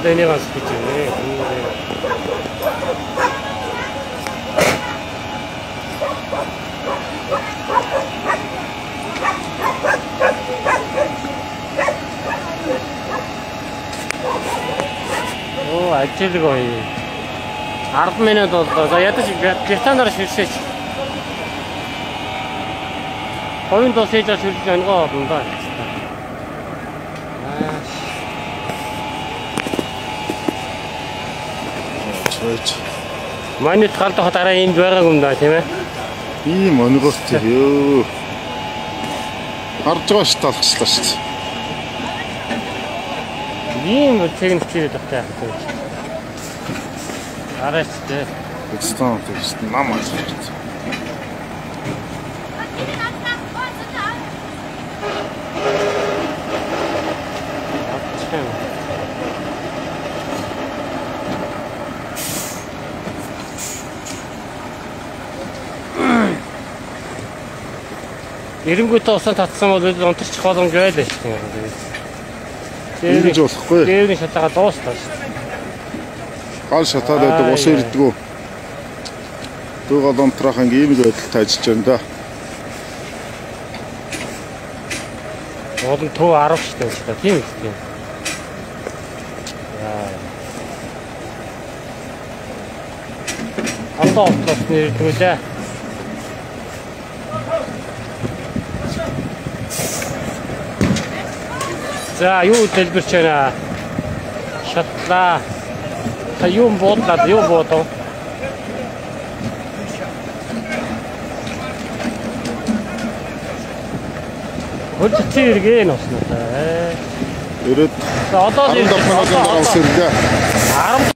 Одоо энийг бас гэж байна. Оо, ажилгүй. 10 минут боллоо. За ядаж Британаар ширшээч. Хувийн тус хийж шүлж онгоо олно доо. Манайд галдах дараа энд байгаагүй юм да тийм ээ. Ийм онгоц ёо. Харж байгаа ш талхчлаа ш. Ийм цэгнэ чирээд багтай яах вэ? Араач дээ. Стан тест нам ажиж. Эрэнгүүтээ усан татсан бол унтарчих боломж байлаа шүү дээ. Тэгж болохгүй. Дээврийн шатаага дуустаа шүү дээ. Гал шатаад байдаг ус ирдгүү. Дүү гол унтраах анги ийм л байдалтай ажиллаж байна да. Уул нь төв 10 шүү дээ. Тийм үү? Яа. Одоо отлоос нэрдгүү лээ. За юу дэлбэрч байна? Шатлаа. Та юу буудлаа? Юу буудав? Хөлцсөн иргэн уснаа та. Өрөөд За одоо 17 минутын дараа ус ирлээ. 10